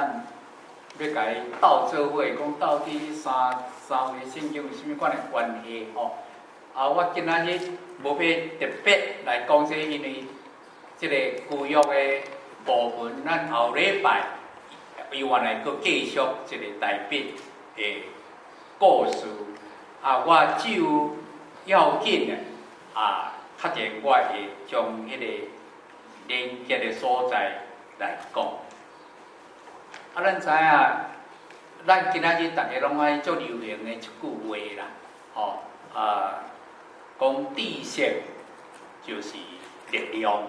咱欲共伊鬥做伙，講到底三三位聖經有啥物款的關係吼？啊，我今仔日無欲特別來講這個，因為這個舊約的部分，咱後禮拜猶原來閣繼續這個大衛的故事。啊，我只有要緊的啊，較濟我會將彼個連結的所在來講。啊，咱知影，咱今仔日逐家攏愛足流行的一句話啦，吼啊，講知識就是力量，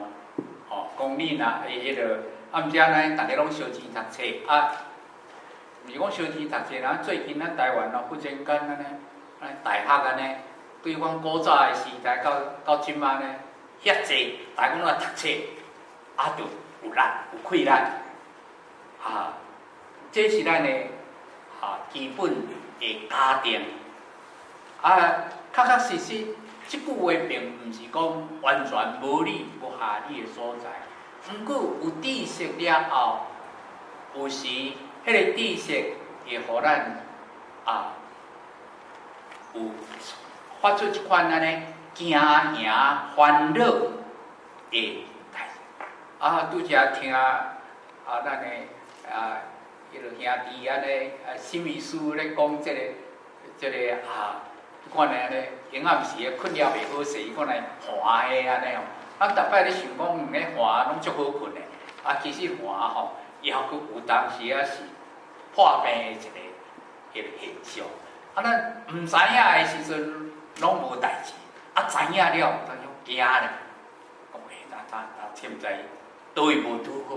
吼，講你若會彼個，啊，毋知按呢，逐家攏燒錢讀冊啊，毋是講燒錢讀冊啦，最近咱台灣咯，忽然間按呢，按呢大學按呢，對阮古早的時代到到這馬呢，遐濟，逐家攏愛讀冊，啊，就有力有氣力，啊。這是咱的啊基本的假定啊，確確實實，這句話並毋是講完全無理無合理的所在。毋過有知識了後，有時彼個知識會予咱啊有發出這款按呢驚嚇煩惱的代誌。啊，拄才聽啊，咱的啊。彼个兄弟按呢，啊，沈醫師咧講這個、這個啊，彼款的按呢，閒暗時的睏了袂好勢，彼款的寒的按呢吼。咱逐擺咧想講，咧寒攏足好睏的，啊，其實寒吼，也閣有當時仔是破病的一個彼個現象。啊，咱毋知影的時陣攏無代誌，啊，知影了，咱就驚咧，講欸，啊啊啊，凊知佗位無拄好，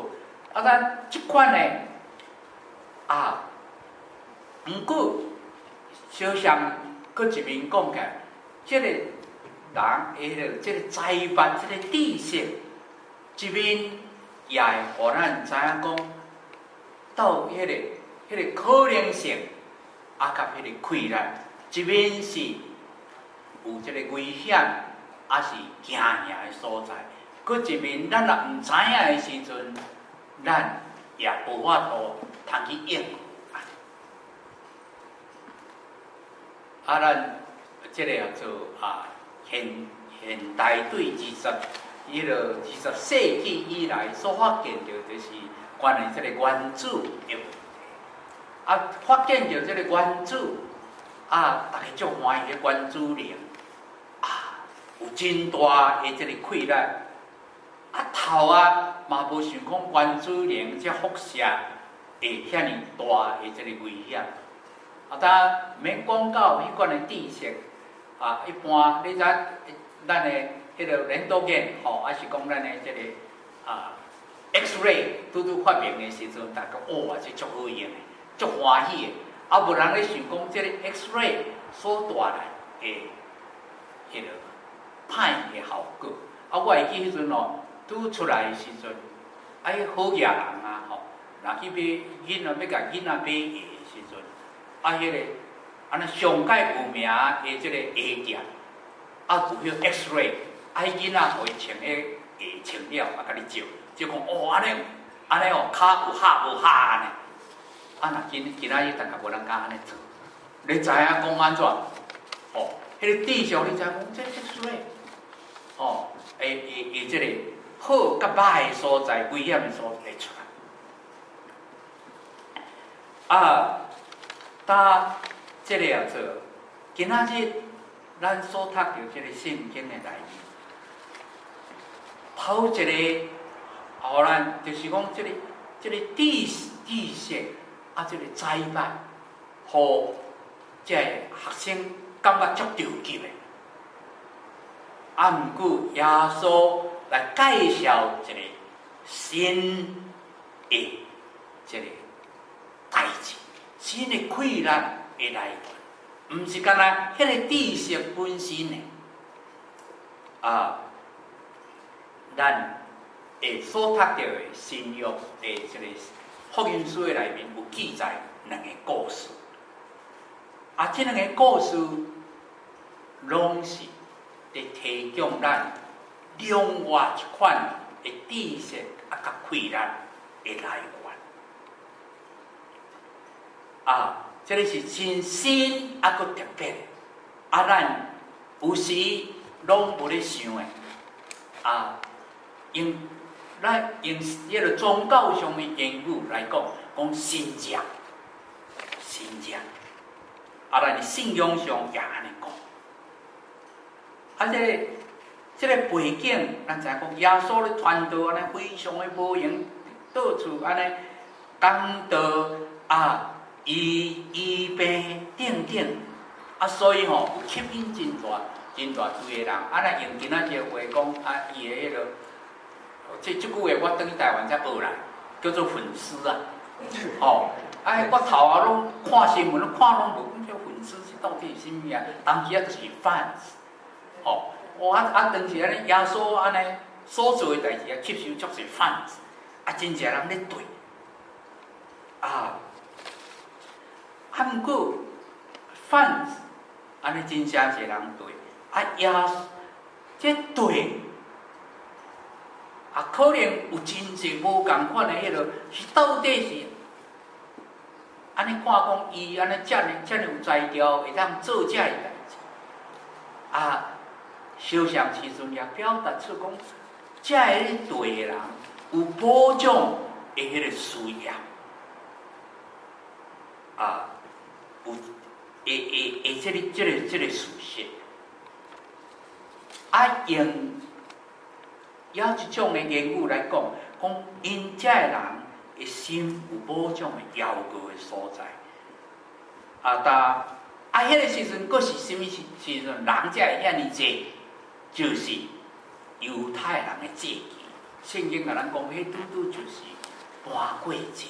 啊，咱這款的。啊，毋過小相閣一面講起來，這個人的彼個這個才物，這個知識，一面也會予咱知影講，到彼個彼個可能性，啊，佮彼個氣力，一面是有這個危險，抑是驚嚇的所在，閣一面咱若毋知影的時陣，咱也無法度通去應付啊！啊，咱這個叫做啊，現現代對二十彼個二十世紀以來所發現著，就是關於這個原子的問題。啊，發現著這個原子啊，逐家足歡喜彼原子能啊，有真大的這個氣力。啊，頭仔嘛無想講原子能這輻射會遐爾大的這个危險。啊，當免講到彼款的知識，啊，一般你知咱的彼个輪托眼吼，抑是講咱的這个啊 X-ray 拄拄發明的時陣，逐家哇，這足好用的，足歡喜的。啊，無人咧想講這个 X-ray 所帶來的彼个歹的效果。啊，我會記彼陣哦。拄出來的時陣，啊，彼好額人啊吼，若去買囡仔欲共囡仔買鞋的時陣，啊，彼個按呢上蓋有名的這個鞋店，啊，有彼 X-ray，啊，彼囡仔予伊穿彼鞋穿了，啊，共你照，照講哦，按呢按呢哦，跤有合無合按呢？啊，若今今仔日逐個無人敢按呢做，你知影講按怎？哦，彼個知識你知影講這 X-ray，哦，會會會這個。好佮歹的所在，危險的所在會出來。啊，搭這个叫做今仔日咱所讀著這个聖經的內面，頭一个，予咱就是講這个這个知知識啊，這个才物，予這个學生感覺足著急的。啊，毋過耶穌來介紹一个新的這个代誌，新的氣力的來源，毋是干焦彼个知識本身的。啊，咱會所讀著的新約的這个福音書的內面有記載兩個故事。啊，這兩个故事攏是佇提供咱另外一款的知識啊，佮氣力的來源。啊，這个是真新啊，閣特別，啊，咱有時攏無咧想的，啊，用咱用彼个宗教上的言語來講，講神跡，神跡，啊，咱信仰上也按呢講，啊，這個背景，咱知影講耶穌咧傳道按呢非常的無閒，到處按呢講道啊，醫醫病等等，啊，所以吼有吸引真大真大堆的人。啊，若用今仔日話講，啊，伊的彼个，這句話我轉去台灣才學來，叫做粉絲啊，吼，啊，我頭仔攏看新聞，攏看攏無，講這粉絲是到底是啥物啊？當時啊就是 fans，吼，哇啊當時按呢耶穌按呢所做的代誌啊，吸收足濟 fans，啊，真濟人咧綴，啊，啊，毋過 fans 按呢真正濟人綴，啊，耶穌這綴，啊，可能有真濟無仝款的彼个，是到底是按呢看講伊按呢遮爾遮爾有才調，會當做這个代誌，啊，相像時陣也表達出講，遮个咧綴的人有某種的彼个需要，啊，有會會會這個事實，啊，用猶一種的言語來講，講𪜶遮的人的心有某種的驕傲的所在，啊，但啊，彼个時陣閣是啥物時時陣？人才會遐爾濟，就是猶太人的節期。聖經共咱講，彼拄拄就是盤過節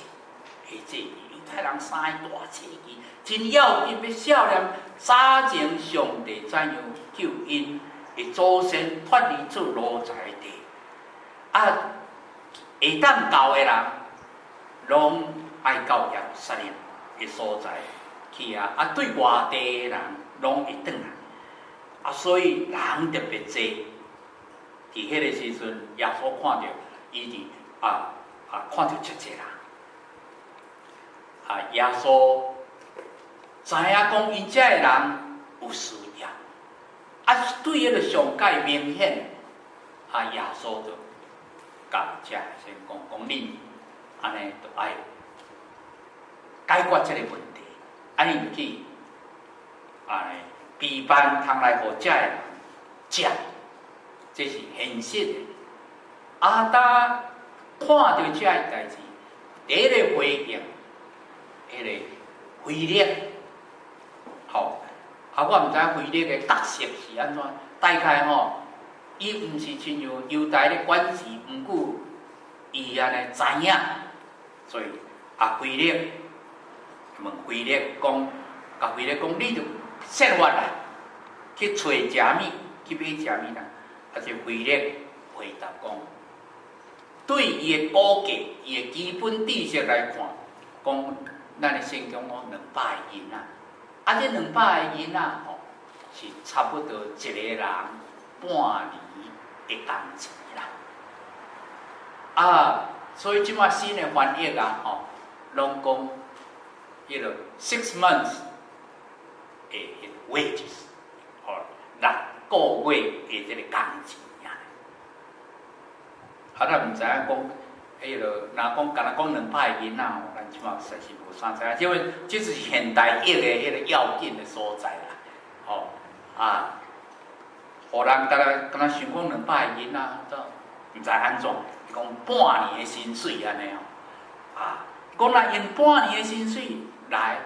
的節期。猶太人三个大節期，真要緊，欲數念早前上帝怎樣救𪜶的祖先脫離做奴才的。啊，會當到的人，攏愛到耶路撒冷的所在去啊！啊，對外地的人，攏會轉來。啊，所以人特別濟。佇彼个時陣，耶穌看著伊佇啊啊看著遮濟人。啊，耶穌知影講𪜶遮的人有需要，啊，對彼个上蓋明顯，啊，耶穌就共遮先講講恁按呢著愛解決這个問題，按呢就去按呢備飯通來予遮的人食，這是現實的。啊，當看著遮个代誌，第一个回應，彼个腓力，吼，啊，我毋知影腓力的角色是按怎，大概吼，伊毋是親像猶大咧管治，毋過伊按呢知影，所以啊，腓力問腓力講，共腓力講，你著設法啦，去揣食物，去買食物啦。啊，這腓力回答講，對伊的估計，伊的基本知識來看，講咱的聖經講200個銀仔，啊，這兩百個銀仔吼，是差不多一個人半年的工錢啦。啊，所以這擺新的翻譯啊，吼，攏講彼个 six months 的 wages，吼，6個月的這个工錢啊。啊，咱毋知影講，彼个若講敢若講兩百個銀仔吼，咱這擺實是無啥知影，因為這就是現代譯的彼个要緊的所在啦，吼啊，予人敢若敢若想講兩百個銀仔，都毋知按怎，伊講半年的薪水按呢吼，啊，講若用半年的薪水來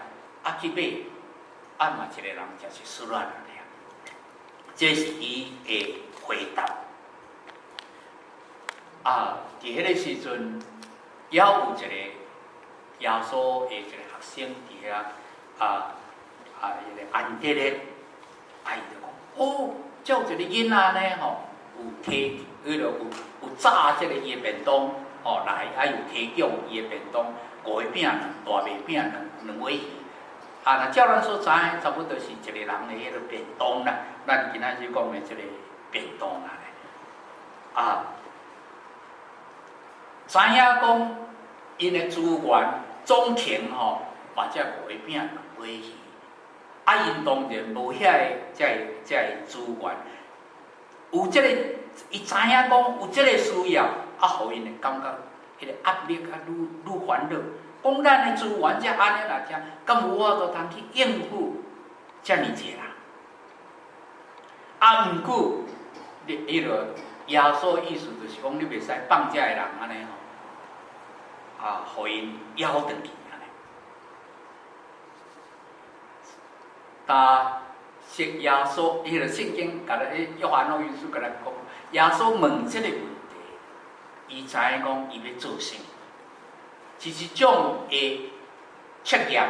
啊去買，啊嘛一個人食一束卵爾，這是伊的回答。啊，佇彼个時陣，猶有一個耶穌的一個學生佇遐，啊啊，彼个安德烈，啊，伊就講，哦，這有一個囡仔呢，吼，有提，彼个有炸這个伊的便當，吼來，啊有提供伊的便當，五個餅，兩大麥餅，兩兩尾魚，啊，若照咱所知，差不多是一個人的彼个便當啦。咱今仔日講的這个便當啊，啊。知影講𪜶的資源總權吼，嘛這五个餅兩尾魚。啊，𪜶當然無遐个這个資源，有這個，伊知影講有這個需要，啊，予𪜶會感覺彼個壓力較愈愈煩惱。講咱的資源才按呢來聽，敢有法度通去應付遮爾濟人？啊，毋過你彼個耶穌意思就是講，你袂使放遮的人按呢吼，啊，予𪜶枵轉去按呢。但是耶穌，彼个聖經共咱，約翰福音書共咱講，耶穌問這个問題，伊知影講伊欲做啥物，是一種的測驗。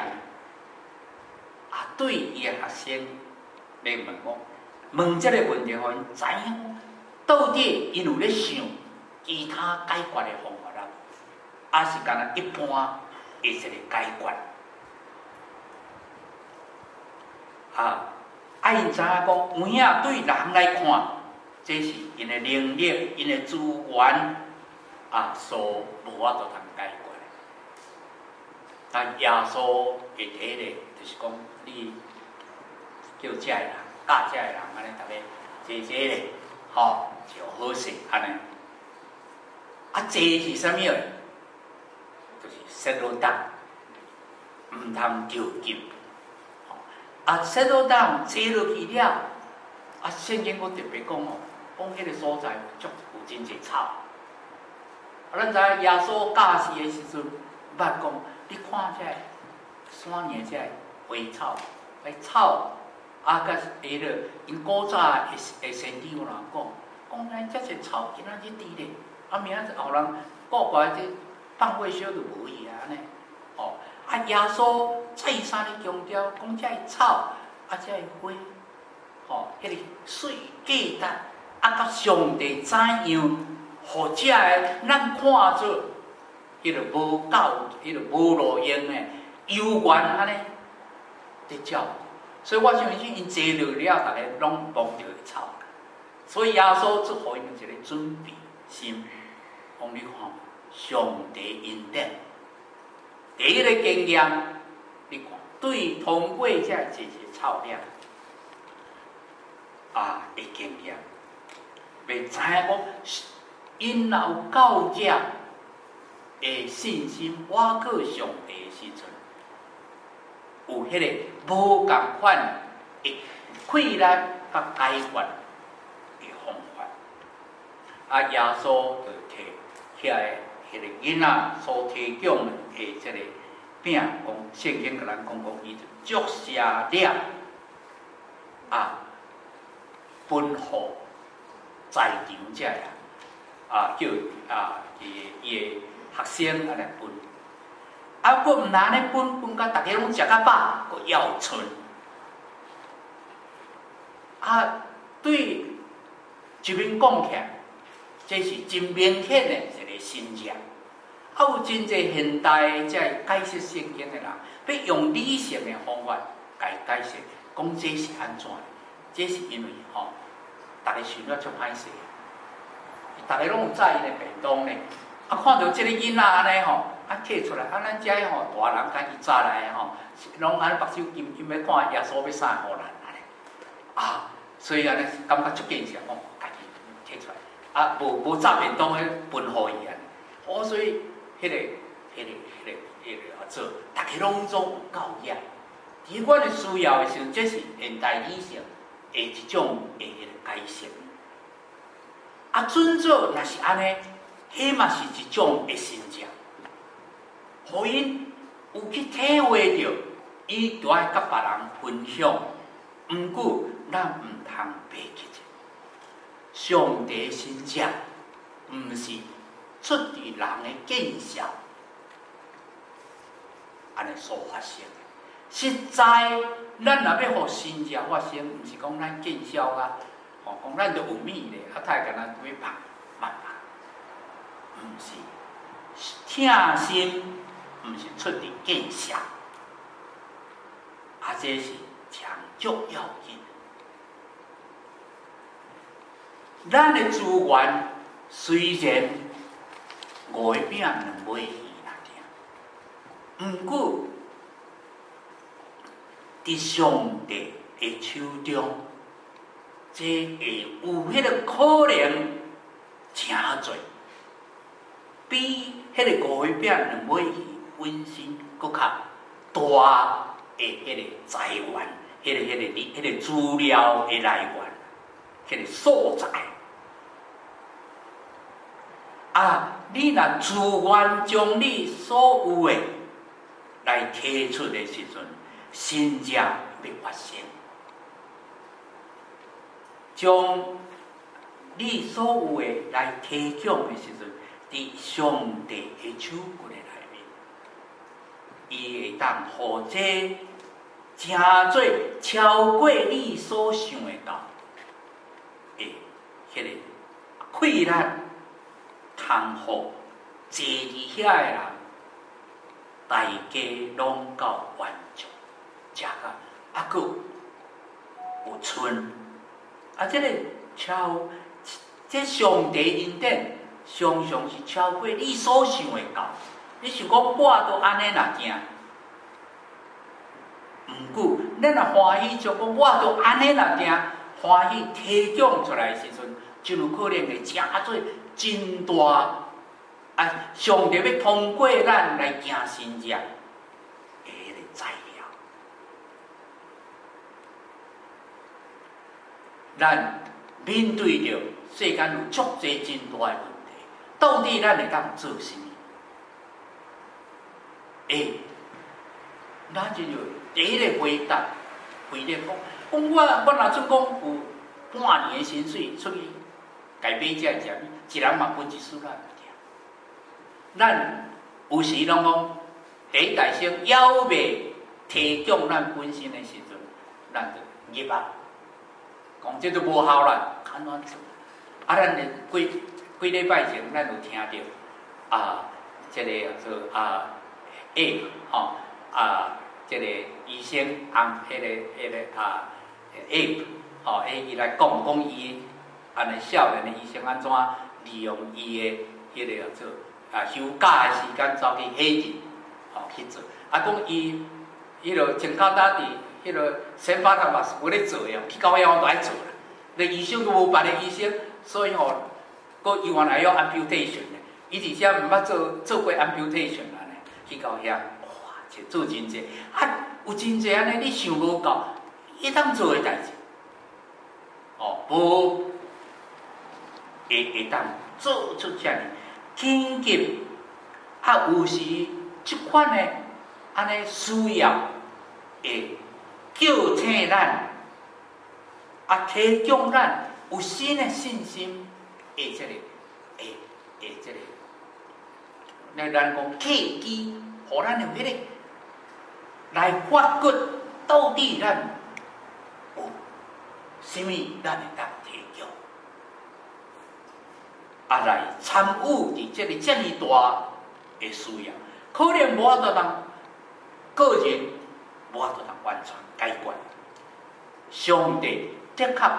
啊，對伊的學生來問講，問這个問題，予𪜶知影到底𪜶有咧想其他解決的方法啊，抑是干焦一般的這个解決？啊，啊，𪜶知影講，有影對人來看，這是𪜶的能力、𪜶的資源啊，所無法度通解決的。但耶穌的第一個就是講，你叫遮的人，教遮的人按呢，逐家坐坐咧，吼，就好勢按呢。啊，坐是啥物？就是設落當，毋通著急。啊，設落當坐落去了，啊，聖經閣特別講哦，講彼個所在足有真濟草。啊，咱知影耶穌教示的時陣，捌講，你看這山爾這花草，彼草啊，佮彼個𪜶古早的先知有人講，講咱遮濟草今仔日佇咧，啊，明仔載予人顧過來這放火燒就無去啊，按呢，哦。啊！耶穌再三咧強調，講這个草，啊，這个花，吼，彼个媠價值，啊，佮上帝怎樣，予這个咱看做彼个無夠、彼个無路用的遊園按呢佇照顧。所以我相信𪜶坐落了，逐家攏摸著草。所以耶穌做予𪜶一個準備心，講你看，上帝恩典。第一個經驗，你看，對通過這濟濟草粒啊的經驗，袂知影講，𪜶若有夠遮的信心，倚靠上帝的時陣，有彼個無仝款的氣力佮解決的方法。啊，耶穌就提遐个彼個囡仔所提供的這個餅，講聖經共咱講講，伊就祝謝了，啊，分予在場者啊，叫啊伊伊的學生來分，啊，閣毋但按呢分，分甲逐家攏食較飽，閣猶賰。啊，對一面講起來，這是真明顯的一個神跡。啊，有真濟現代的這解釋聖經的人，欲用理性的方法來解釋，講這是按怎？這是因為吼，逐家想了足歹勢，逐家攏有載𪜶的便當咧。啊，看著這个囡仔按呢吼，啊摕出來，啊咱遮吼大人家己紮來的吼，攏按呢目睭金金欲看耶穌欲啥予咱按呢。啊，所以按呢感覺足見識，講家己摕出來，啊無無紮便當彼分予伊按呢。哦，所以彼个、彼个、彼个、彼个啊做，逐家攏總有夠額。佇阮的需要的時陣，這是現代理性的一種的彼个解釋。啊，準做若是按呢，彼嘛是一種的神跡，予𪜶有去體會著，伊就愛佮別人分享。毋過，咱毋通袂記著，上帝神跡毋是出佇人的見識，按呢所發生的。實在，咱若欲予神跡發生，毋是講咱見笑啊，吼，講咱就有物咧，啊，太干焦欲拍，慢拍，毋是疼心，毋是出佇見識，啊，這是誠足要緊。咱的資源雖然五個餅兩尾魚爾，毋過佇上帝的手中，這會有彼个可能誠濟，比彼个五个餅兩尾魚本身閣較大的彼个財源，彼个資料的來源，彼个素材。啊！你若自願將你所有的來提出的時陣，神蹟欲發生。將你所有的來提供的時陣，佇上帝的手骨的內面，伊會當予這誠濟超過你所想會到的彼个氣力。康復坐佇遐的人，大家攏夠滿足，食甲猶閣有賰。啊，這个超，這上帝恩典常常是超過你所想會到。你想講我都按呢若行，毋過咱若歡喜就講我都按呢若行，歡喜提供出來的時陣，就有可能會誠濟真大啊！上帝欲通過咱來行神蹟的彼个材料。咱面對著世間有足濟真大的問題，到底咱會當做啥物？欸，咱就有第一个回答，回答講，講我若準講有半年的薪水出去，共買這食，一人嘛分一絲仔物件。咱有時攏講，第一大聲猶未提供咱本身的時陣，咱就入啊，講這都無效啦，按怎做？啊，咱的幾幾禮拜前，咱有聽著啊，這個叫做啊 A 吼啊，這個醫生按彼個啊 A 吼，欸，伊來講講伊按呢少年的醫生按怎利用伊的彼個叫做啊休假的時間走去海地吼去做，啊講伊彼個前較早佇彼個先發他嘛是無咧做的，去到遐都愛做啦。連醫生都無別个醫生，所以吼，閣伊原來要 amputation 的，伊佇遮毋捌做過 amputation 安呢，去到遐，哇，這做真濟，啊，有真濟按呢，你想無到，會當做的代誌，哦，無會當做出遮爾緊急，啊，有時這款的按呢需要會叫醒咱。啊，提供咱有新的信心，的這个，的的這个，那咱講契機，予咱有彼个來發掘，到底咱有啥物，咱會當提供，啊，來參與佇這个遮爾大的需要，可能無法度通個人無法度通完全解決。上帝的確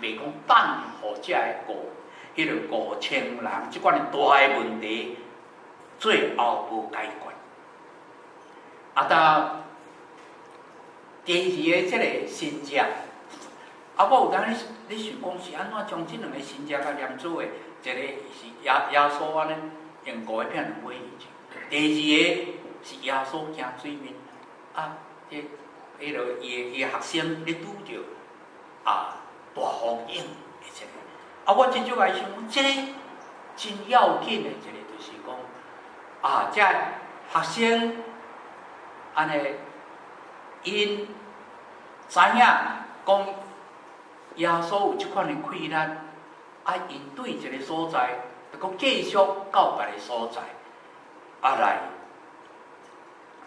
袂講放予這个五，彼个5000人這款的大的問題，最後無解決。啊，當第二个這个神蹟，啊，我有當咧想講是按怎將這兩个神蹟共連做的，一个是耶穌按呢用五個餅兩尾魚，第二个是耶穌行水面，啊，這彼个伊的學生咧拄著啊大風湧的這个，啊，我真少愛想，這个真要緊的一个就是講，啊，這學生按呢，𪜶知影講耶穌有這款的氣力，啊，𪜶對一个所在，閣繼續到別个所在，啊來，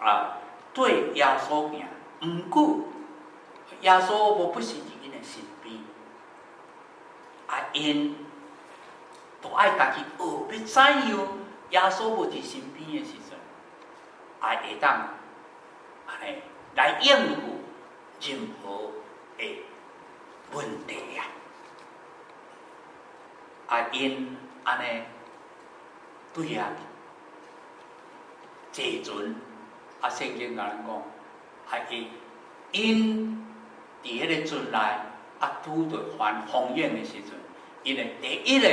啊對耶穌行，毋過耶穌無不時佇𪜶的身邊，啊，𪜶都愛家己學欲怎樣，耶穌無佇身邊的時陣，啊，會當按呢來應付任何的問題啊！啊，𪜶按呢對遐坐船，啊，聖經共咱講，啊，伊 𪜶佇彼个船內啊，拄著番風湧的時陣，𪜶的第一個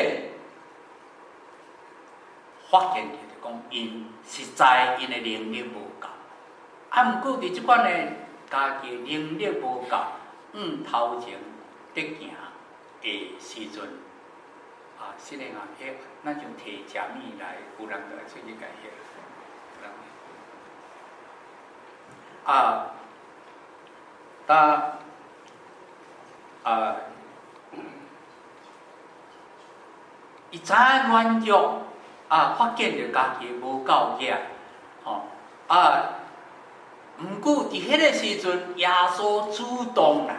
發現就是講，𪜶實在𪜶的能力無夠。啊，毋過佇這款的家己能力無夠，向頭前得行的時陣，啊，是的啊，彼咱就提食物來，有人就來出去共翕。啊，當啊，伊知影軟弱啊，發現著家己無夠額，吼啊，毋過佇彼个時陣，耶穌主動來，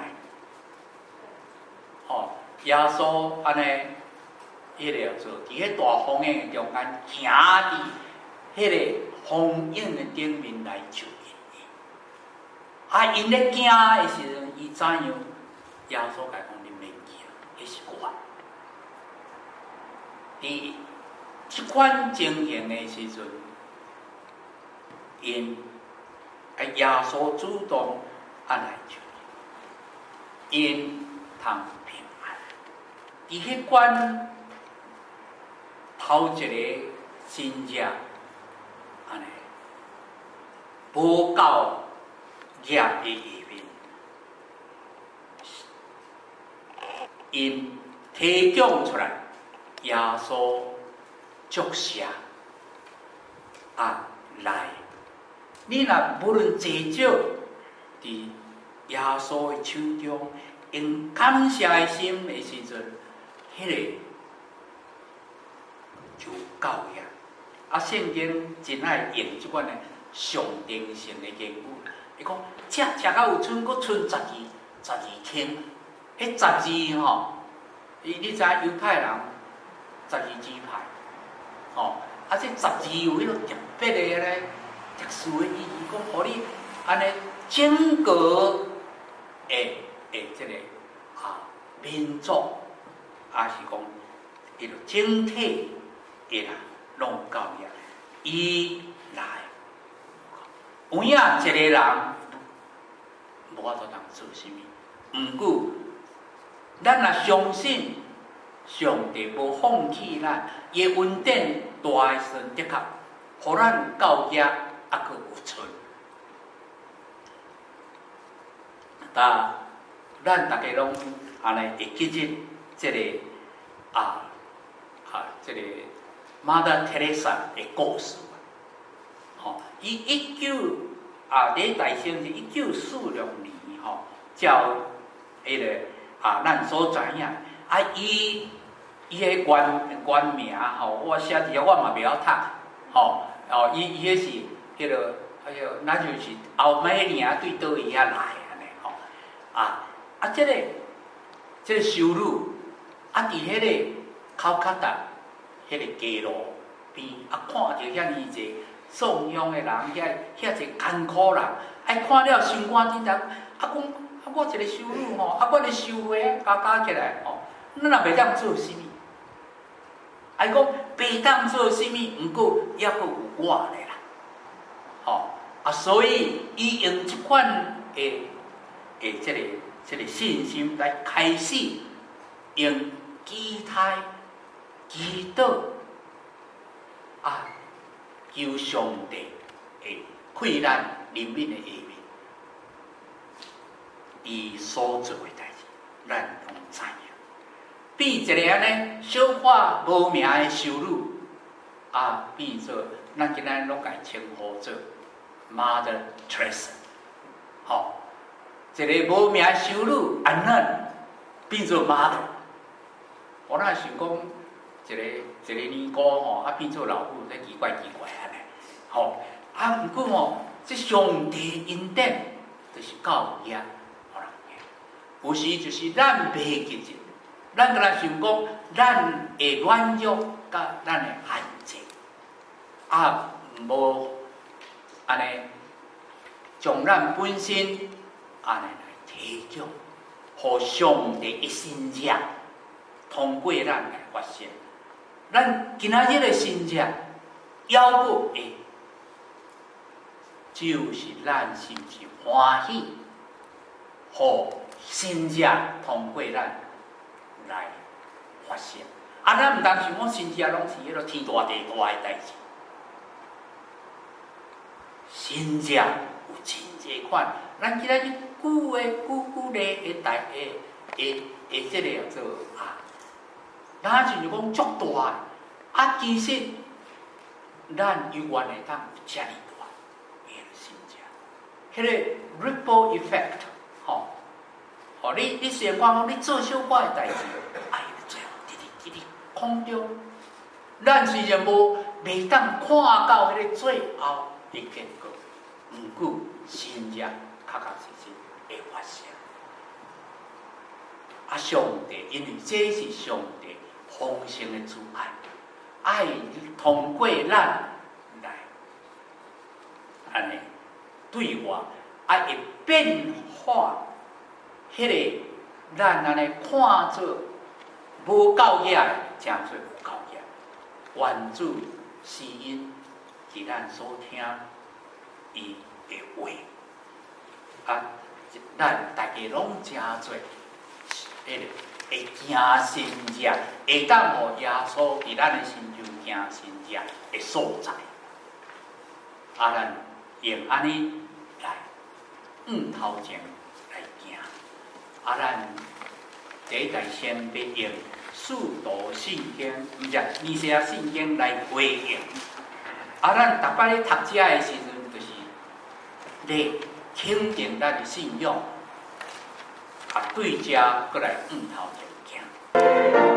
吼，耶穌按呢，彼个做佇彼大風湧中間，行佇彼个風湧的頂面來救𪜶。啊！𪜶咧驚的時陣，伊知影耶穌共伊講，你免驚，彼是我。佇這款情形的時陣，𪜶啊耶穌主動啊來救𪜶，通平安。佇彼款頭一个信者，按呢無夠額的下面，𪜶提供出來，耶穌祝謝啊來。你若無論濟少，佇耶穌的手中，用感謝的心的時陣，彼个就夠額。啊，聖經真愛用這款的象徵性的言語。伊講，食食到有賰，閣賰十二十二坑。彼十二吼，伊你知影猶太人十二支派，吼，啊，這十二有彼個特別的咧特殊的意義，講予你按呢整個的的這个啊民族，抑是講伊個整體的啦，攏夠額，伊來。有影一個人無法度通做啥物，毋過咱若相信上帝無放棄咱，伊的恩典大的時陣，的確，予咱夠額，猶閣有賰。但咱逐家攏按呢會記得這个啊啊，這个 Mother Teresa 的故事。吼，伊一九啊，佇誕生是1946年吼，照彼个啊，咱所知影啊，伊伊的原原名吼，我寫佇遐我嘛袂曉讀，吼哦，伊伊彼是彼个，哎喲，那就是後尾名對佗位遐來按呢吼，啊啊，這个這个修女啊，佇彼个考卡達彼个街路邊啊，看著遐爾濟送養的人，遐遐濟艱苦人，啊，看了心肝震動，啊，講啊，我一个修女吼，啊，阮的修會加加起來吼，咱也袂當做啥物。啊，伊講袂當做啥物，毋過猶閣有我咧啦，吼啊，所以伊用這款的的這個這個信心來開始用期待祈禱啊。求上帝會開咱憐憫的下面，伊所做的代誌，咱攏知影。變一个按呢小可無名的修女，啊，變做咱今仔攏共伊稱呼做 Mother Teresa，吼，一个無名的修女，按呢變做 Mother，我哪想講。一个一个尼姑吼，啊變做老母，這奇怪奇怪按呢，吼啊！毋過吼，這上帝恩典就是夠額，予人行。有時就是咱袂記得，咱敢若想講，咱的軟弱佮咱的限制，啊，無按呢將咱本身按呢來提供，予上帝的神蹟通過咱來發生。咱今仔日的神蹟，猶閣會，就是咱是毋是歡喜予神蹟通過咱來發生。啊，咱毋通想講神蹟攏是彼個天大地大的代誌，神蹟有真濟款。咱今仔日舉的舉舉例的代的的的這個做啊，咱親像講足大，啊，其實咱猶原會當有遮爾大的神蹟，彼個 ripple effect，吼，吼，你雖然講你做小可的代誌，啊，伊最後佇佇佇空中，咱雖然無袂當看到彼個最後的結果，毋過神蹟確確實實會發生。啊，上帝因為這是上帝豐盛的慈愛，愛通過咱來按呢對話，啊會變化彼個咱按呢看做無夠額的，成做有夠額。願主施恩佇咱所聽伊的話，啊，咱大家攏成做彼個會行神蹟，會當予耶穌佇咱的身上行神蹟的所在。啊，咱用按呢來向頭前來行。啊，咱第一代先欲用使徒信經，毋是尼西亞信經來回應。啊，咱逐擺咧讀這的時陣，就是咧肯定咱的信仰。啊，對這閣來向頭前行。